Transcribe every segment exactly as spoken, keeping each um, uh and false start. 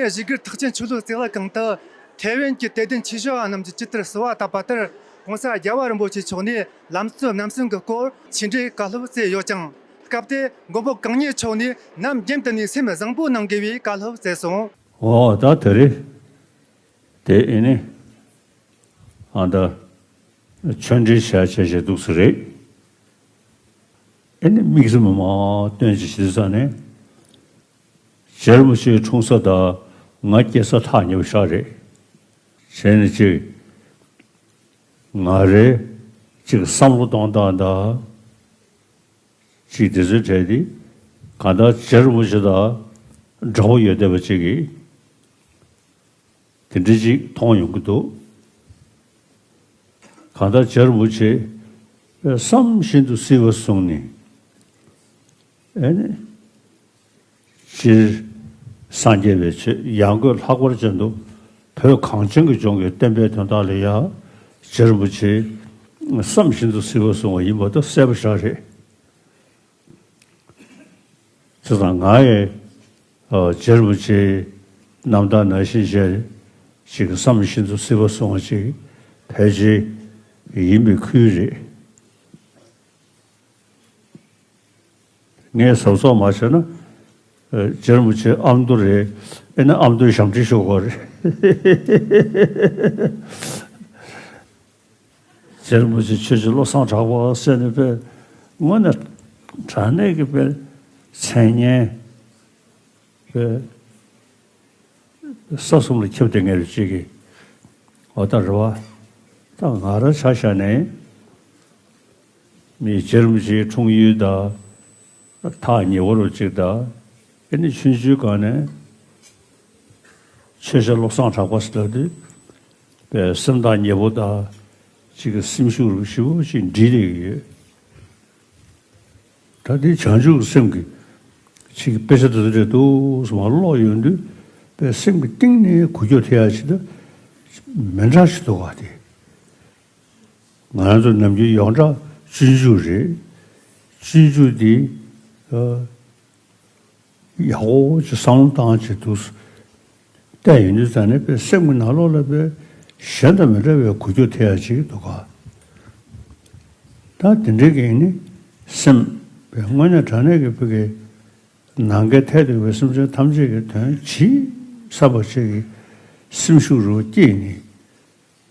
བཞུགས་སྒར་ཐེག་ཆེན་ཆོས་ལུགས་གཙུག་ལག་ཁང་དུ་ཐེ་ཝན་གྱི་དད་ལྡན་ཆོས་ཞུ་བ་རྣམས་ཀྱིས་ཇི་ལྟར་གསོལ་བ་བཏབ་པ་ལྟར་༸གོང་ས་༸རྒྱལ་བ་རིན་པོ་ཆེ་མཆོག་ནས་ལམ་གཙོ་རྣམ་གསུམ་གྱི་སྐོར་ཆེད་མགྲོན་བཀའ་སློབ་སྩལ་ཡོད་ཅིང་། སྐབས་དེར་མགོན་པོ་གང་ཉིད་མཆོག་ནས་ནམ་རྒྱུན་དུ་ནས་སེམས་བཟང་པོ་གནང་དགོས་པའི་བཀའ་སློབ་སྩལ་སོང་། འོ་ད་དེ་རེད། དེ་ཨེ་ནི། ཨ་ད། ཆོས་འབྲེལ་བྱས་བྱས་བྱས་འདུག་སེ་རེད། ཨེ་ནི་དམིགས་བསལ་མ་སྟོན་ཅིག་བྱེད་ས་ནས། རྗེ་རིན་པོ་ཆེའི་འཁྲུངས་ས་དང་ང་སྐྱེས་ས་ཐག་ཉེ་པོ་ཞིག་རེད། བྱས་ནས་ཅིག་ང་རེ་ཅིག་བསམ་བློ་གཏོང་སྟངས་དང་། ཅིག་དེ་ཚོའི་གྲས་དེ་གང་ལྟར་རྗེ་རིན་པོ་ཆེ་དང་འདྲ་པོ་ཡོད་བསྡད་པ་ཅིག་གིས། དེ་འདྲ་ཅིག་མཐོང་ཡོང་གི་འདུག། གང་ལྟར་རྗེ་རིན་པོ་ཆེ་བསམ་བཞིན་དུ་བརྩི་བ་བཟུང་ནས། ཨེ་ནི། སྤྱིར་སངས་རྒྱས་པའི་ཆོས་ཡང་སྒོས་ལྷག་པར་ཅན་དུ་བོད་གངས་ཅན་གྱི་ལྗོངས་ཀྱི་བསྟན་པའི་དོན་དག་ལ་ཡང་རྗེ་རིན་པོ་ཆེ་བསམ་བཞིན་དུ་བརྩི་བ་བཟུང་བ་ཡིན་པ་དེ་གསལ་པོ་ཞིག་རེད། བྱས་ཙང་ང་ཡི་ཨ་རྗེ་རིན་པོ་ཆེའི་རྣམ་ཐར་ནང་བཞིན་བྱས་ཅིག་བསམ་བཞིན་དུ་བརྩི་བ་བཟུང་བ་ཅིག་ཕལ་ཆེར་ཡིན་པའི་ཁུལ་རེད། ངས་གཟབ་གཟབ་མ་བྱས་ན། ཨ་རྗེ་རིན་པོ་ཆེ་ཨ་མདོ་རེད། ཨེ་ན་ཨ་མདོའི་ཞབས་འདྲེན་ཞུ་དགོས་རེད། རྗེ་རིན་པོ་ཆེ་ཆོས་རྗེ་བློ་བཟང་གྲགས་པ་ཟེར་ནས་པས་དངོས་གནས་དྲང་གནས་ཀྱི་པས་མཚན་སྙན་པས་ས་གསུམ་ལ་ཁྱབ་བསྡད་མཁན་རེད་ཅིག་གིས། འོ་ད་རེད་བ། ད་ང་རང་ཆ་བཞག་ནས་མི་རྗེ་རིན་པོ་ཆེའི་འཁྲུངས་ཡུལ་དང་ཐག་ཉེ་བོ་རུ་ཅིག་དང་། ཨེ་ནི་ཆུང་ཆུང་སྒང་ནས་ཆོས་རྗེ་བློ་བཟང་གྲགས་པ་ཟེར་ལབ་དུས། པའི་སེམས་ཐག་ཉེ་པོ་དང་། གཅིག་གི་སེམས་ཤུགས་རུ་ཞེ་པོ་ཅིག་འདྲེས་བསྡད་ཀྱི་ཡོད། ད་དེ་བྱང་ཆུབ་ཀྱི་སེམས་ཀྱི་གཅིག་གི་དཔེ་ཆ་དེ་ཚོ་རེད་འདུག་སེ་མར་ཀློག་ཡོང་དུས། པའི་སེམས་ཀྱི་གཏིང་ནས་འགུལ་སྐྱོད་ཐེབས་ཡ་ཅིག་ད་མི་འདྲ་ཞིག་འདུག་ག་དེ། ང་རང་ཚོ་ནམ་རྒྱུན་ཡོངས་གྲགས་སྤྱོད་འཇུག་རེད། སྤྱོད་འཇུག་འདི། ཨ། ཡག་པོ་ཅིག་བསམ་བློ་བཏང་བྱས་འདུག་བལྟས་ཡོང་དུས་ཙང་ནས་པའི་སེམས་ཀྱི་ནང་ལོགས་ལ་པའི་གཞན་དང་མི་འདྲ་བའི་འགུལ་སྐྱོད་ཐེབས་ཡ་ཅིག་འདུག་ག། ད་དེ་འདྲའི་གི་ནི་སེམས་པའི་དངོས་གནས་དྲང་གནས་ཀྱི་བུ་གའི་ནམ་མཁའི་མཐས་གཏུགས་པའི་སེམས་ཅན་ཐམས་ཅད་ཀྱི་དོན་ཇི་བསམ་པ་ཅིག་གི་སེམས་ཤུགས་རུ་སྐྱེས་ནས།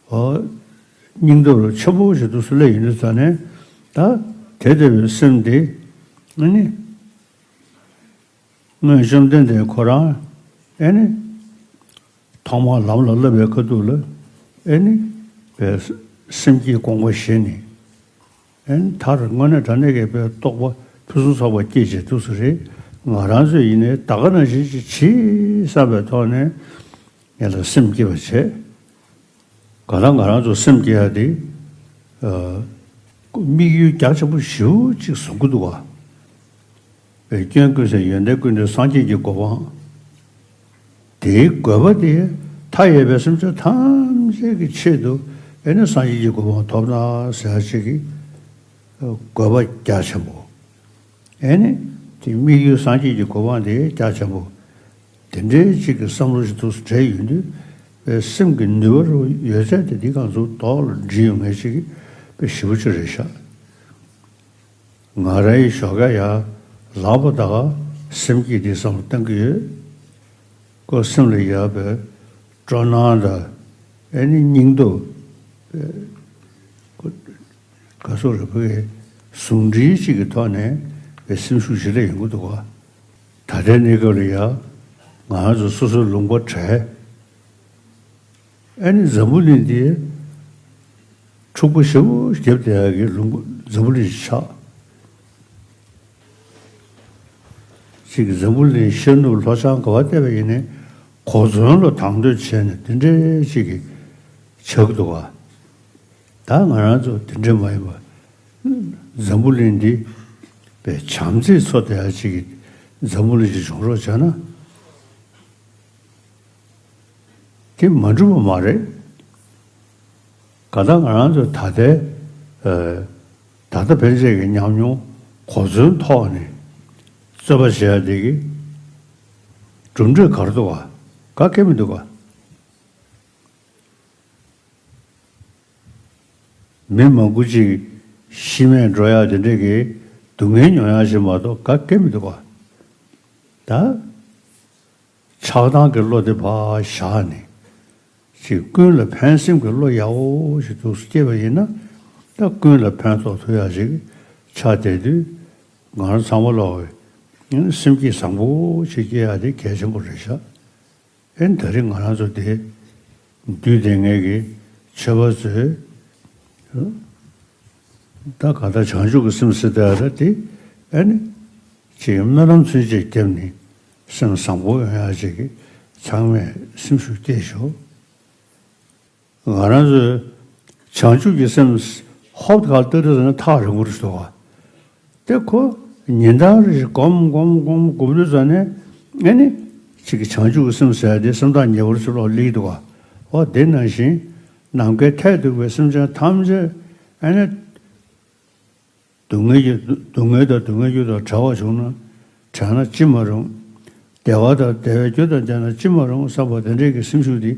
འོ། སྙིང་སྟོབས་ཆེན་པོ་ཞིག་ཏུ་སླེབས་ཡོང་དུས་ཙང་ནས། ད་དེ་ལྟ་བུའི་སེམས་དེ་ཨ་ནི། སྔོན་བཅོམ་ལྡན་འདས་ཁོ་རང་ཨེ་ནི། ཐོག་མར་ལམ་ལ་བསླབ་པའི་ཁ་ཐུག་ལ་ཨེ་ནི། པའི་སེམས་བསྐྱེད་དགོངས་པ་བཞེས་ནས། ཨེ་ནི་མཐར་དངོས་གནས་དྲང་གནས་ཀྱི་པའི་རྟོགས་པ་ཕུན་སུམ་ཚོགས་པ་སྐྱེས་བྱས་འདུག་སེ་རེད། ང་རང་ཚོས་ཡིན་ནའི་ད་ག་ནང་བཞིན་ཅིག་བྱེད་བསམ་པའི་ཐོག་ནས་ངེད་ལ་སེམས་བསྐྱེད་པ་བྱེད། གང་ལྟར་ང་རང་ཚོ་སེམས་བསྐྱེད་ཡ་དེ། ཨ། དམིགས་ཡུལ་རྒྱ་ཆེན་པོ་ཞེ་པོ་ཅིག་བཟུང་གི་འདུག་ག། པའི་སྐྱོན་ཀུན་ཟད་ཡོན་ཏན་ཀུན་འདུས་སངས་རྒྱས་ཀྱི་གོ་འཕང་། དེའི་དགོས་པ་དེ་མཐའ་ཡས་པའི་སེམས་ཅན་ཐམས་ཅད་ཀྱི་ཆེད་དུ་ཨེ་ནི་སངས་རྒྱས་ཀྱི་གོ་འཕང་ཐོབ་ན་ཟེར་ཡ་ཅིག་གི་དགོས་པ་རྒྱ་ཆེན་པོ། ཨེ་ནི། དེ་དམིགས་ཡུལ་སངས་རྒྱས་ཀྱི་གོ་འཕང་དེ་རྒྱ་ཆེན་པོ། དེ་འདྲའི་ཅིག་གི་བསམ་བློ་ཞིག་ཏུ་འདྲེས་ཡོང་དུས། པའི་སེམས་ཀྱི་ནུས་པ་རུ་ཡོད་ཚད་དེ་འདི་གང་ཚོ་ལྡོག་ལ་འདྲེས་ཡོང་མཁན་ཞིག་གི་པའི་ཞེ་པོ་ཅིག་རེད་ཤག། ང་རའི་ཞོགས་ཀ་ཡ་ལག་པ་ད་ག་སེམས་བསྐྱེད་འདི་བསམ་བློ་གཏང་གི་ཡོད། ཁོ་སེམས་ལ་ཡོད་པའི་སྤྲོ་སྣང་དང་ཨེ་ནི་སྙིང་སྟོབས། ག་སོགས་རེ་བའི་ཟུང་འབྲེལ་གཅིག་གི་ཐོག་ནས་པའི་སེམས་ཤུགས་ཞེ་དྲག་ཡོང་གི་འདུག་ག། ད་ལྟའི་གནས་སྐབས་ལ་ཡ་ང་རང་ཚོ་སོ་སོའི་ལུང་པ་བྲལ། ཨེ་ནི་འཛམ་བུ་གླིང་འདི་འཁྲུག་པ་ཞེ་པོ་བརྒྱབ་བསྡད་ཡ་གི་ལུང་པ་འཛམ་བུ་གླིང་ཞིག་ཆགས། གཅིག་གི་འཛམ་བུ་གླིང་ཤར་ནུབ་ལྷོ་བྱང་ག་བ་བལྟས་པ་ཡིན་ནའི་གོ་མཚོན་ལ་དང་དོད་བྱས་ནས་དེ་འདྲའི་གཅིག་གི་ཆགས་འདུག་ག། ད་ང་རང་ཚོ་དེ་འདྲའི་མ་ཡིན་པ། འཛམ་བུ་གླིང་འདི་པའི་བྱམས་བརྩེས་འཚོ་བསྡད་ཡ་གཅིག་གི་འཛམ་བུ་གླིང་ཞིག་བྱུང་རོགས་བྱས་ན། དེ་མ་འགྲུབ་པ་མ་རེད། གང་ལྟར་ང་རང་ཚོ་ད་ལྟའི། ཨ། ད་ལྟ་ཕན་ཆད་ཀྱི་ཉམས་མྱོང་གོ་མཚོན་ཐོག་ནས་རྩོད་པ་བྱེད་ཡ་དེ་གི་གྲུབ་འབྲས་ག་རེ་འདུག་ག། ག་གེ་མི་འདུག་ག་མི་མང་པོ་ཅིག་ཤི་རྨས་འགྲོ་ཡག་དེ་འདྲས་ཀྱི་སྡུག་བསྔལ་མྱོང་ཡག་ཞིག་མ་གཏོགས་ག་གེ་མི་འདུག་ག་ད་ཆགས་སྡང་གི་བློ་དེ་ཕར་བཞག་ནས་ཅིག་ཀུན་ལ་ཕན་སེམས་ཀྱི་བློ་ཡག་པོ་ཞིག་འདུག་སེ་སྐྱེས་པ་ཡིན་ན། ད་ཀུན་ལ་ཕན་ཐོགས་ཐུབ་ཡག་ཞིག་ཆགས་བསྡད་དུས། ང་རང་ཚང་མ་ལོག་སེམས་བསྐྱེད་བཟང་པོ་ཞིག་སྐྱེ་ཡག་དེ་གལ་ཆེན་པོ་རེད་ཤག་ཨེ་ནི་ད་རེས་ང་རང་ཚོ་དེ་འདུས་སྡེ་ལྔའི་གི་ཆོས་པ་ཚོས་ད་ག་ད་བྱང་ཆུབ་ཀྱི་སེམས་ཟེར་ད་ཡ་ད་དེ། ཨེ་ནི་ཅིག་སྨོན་ལམ་ཚུན་ཆད་བརྒྱབ་ནས་སེམས་བཟང་པོ་ཡོང་ཡག་ཅིག་གི་ཚང་མས་སེམས་ཤུགས་བསྐྱེད་ཤོག་ང་རང་ཚོས་བྱང་ཆུབ་ཀྱི་སེམས་ཧོབ་ཏེ་ག་ལ་ལྟ་དུས་ཙམ་ནས་ཐག་རིང་པོ་རེད་འདུག་ག་དེ་ཁོ་ཉིན་ལྟར་རེ་བཞིན་སྒོམ་སྒོམ་སྒོམ་སྒོམ་དུས་ཙམ་ནས་ཨེ་ནི་ཅིག་གི་བྱང་ཆུབ་ཀྱི་སེམས་ཟེར་ཡ་དེ་སེམས་ཐག་ཉེ་བོར་ཅིག་ལོག་སླེབས་འདུག་ག་འོ་དེ་ནང་བཞིན་ནམ་མཁའི་མཐས་གཏུགས་པའི་སེམས་ཅན་ཐམས་ཅད་ཨེ་ནི་སྡུག་བསྔལ་གྱི་སྡུག་བསྔལ་དང་སྡུག་བསྔལ་རྒྱུ་དང་བྲལ་བ་བྱུང་ན་བྲལ་ན་ཅི་མ་རུང་། བདེ་བ་དང་བདེ་བའི་རྒྱུ་དང་ལྡན་ན་ཅི་མ་རུང་བསམ་པ་དེ་འདྲའི་གི་སེམས་ཤུགས་དེ་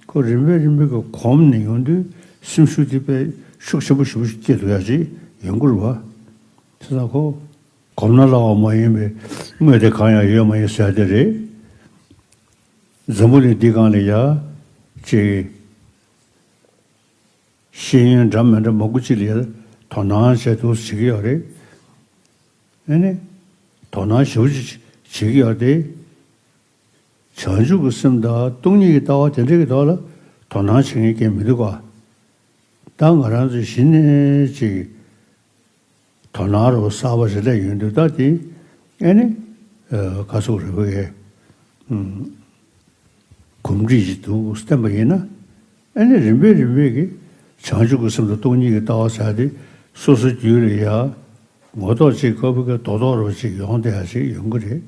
ཁོ་རིམ་པས་རིམ་པས་ཀྱི་གོམས་ནས་ཡོང་དུས་སེམས་ཤུགས་དེ་དཔེ་ཤུགས་ཆེན་པོ་ཞེ་པོ་ཞིག་སྐྱེ་ཐུབ་ཡག་ཅིག་ཡོང་གི་རེད་བ། བྱས་ཙང་ཁོ་གོམས་ན་སླ་བ་མ་ཡིན་པའི་དངོས་དེ་གང་ཡང་ཡོད་མ་ཡིན་ཟེར་དེ་རེད། འཛམ་བུ་གླིང་འདི་སྒང་ལ་ཡ་ཅིག་ཤེས་ཡོན་འདྲ་མི་འདྲ་མང་པོ་ཅིག་ལ་ཡ་དོ་སྣང་བྱས་འདུག་བྱེད་ཀྱི་ཡོད་རེད། ཨེ་ནི། དོ་སྣང་ཞེ་པོ་ཅིག་བྱེད་ཀྱི་ཡོད་རེད་དེ། བྱང་ཆུབ་ཀྱི་སེམས་དང་སྟོང་ཉིད་ཀྱི་ལྟ་བ་དེ་འདྲ་གི་ཐོག་ལ་དོ་སྣང་བྱེད་མཁན་གང་མི་འདུག་ག་ད་ང་རང་ཚོ་གཞི་ནས་ཅིག་དོ་སྣང་རོ་གསར་པ་ཞིག་སླེབས་ཡོང་དུས་ད་དེ་ཨེ་ནི། ཨ་ག་ཚོད་རེད་བ་གས། ཨུམ། གོམས་འདྲིས་ཤིག་འདུག་བསྟན་པ་ཡིན་ན། ཨ་ནི་རིམ་པས་རིམ་པས་ཀྱི་བྱང་ཆུབ་ཀྱི་སེམས་དང་སྟོང་ཉིད་ཀྱི་ལྟ་བ་ཟེར་ཡ་དེ་སོ་སོའི་རྒྱུད་ལ་ཡ་ངོ་ཐོག་ཅིག་དཀར་པོའི་གི་རྡོག་རྡོག་རོ་ཅིག་ཡོང་བསྡད་ཡ་ཞིག་ཡོང་གི་རེད།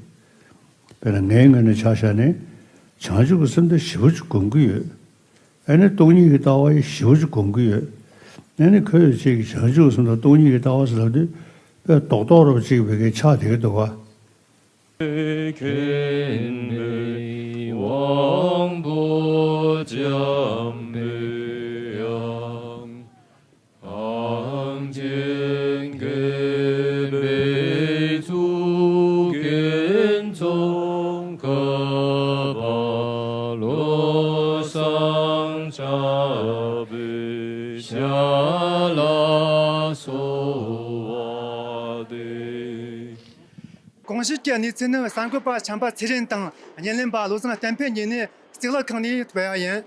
དཔེར་ན་ངའི་ངོས་ནས་ཆ་བཞག་ནས་བྱང་ཆུབ་ཀྱི་སེམས་དེ་ཞེ་པོ་ཅིག་སྒོམ་གྱི་ཡོད། ཨ་ནི་སྟོང་ཉིད་ཀྱི་ལྟ་བ་ཡི་ཞེ་པོ་ཅིག་སྒོམ་གྱི་ཡོད། ཨ་ནི་ཁོས་ཅིག་བྱང་ཆུབ་ཀྱི་སེམས་དང་སྟོང་ཉིད་ཀྱི་ལྟ་བ་ཟེར་ལབ་དུས་དཔེ་རྡོག་རྡོག་རོ་ཅིག་བའི་གི་ཆགས་བསྡད་ཀྱི་འདུག་ག་མཁྱེན་པའི་དབང་པོ་འཇམ་པའི་དབྱངས། གངས་ཅན་དགྱེས་པའི་གཙུག་རྒྱན་ཚོགས་ཀྱི་དཔལ་ལོ་ཟངས་ལྕགས་པའི་ཞལ་ལ་གསོལ་བ་འདེབས། གོང་ཞུས་ཀྱི་གནས་ཚུལ་ནི་གསར་འགོད་པ་བྱམས་པ་ཚེ་རིང་དང་བརྙན་ལེན་པ་བློ་བཟང་བསྟན་འཕེལ་གཉིས་ནས་གཙུག་ལག་ཁང་ནས་སྤེལ་བ་ཡིན།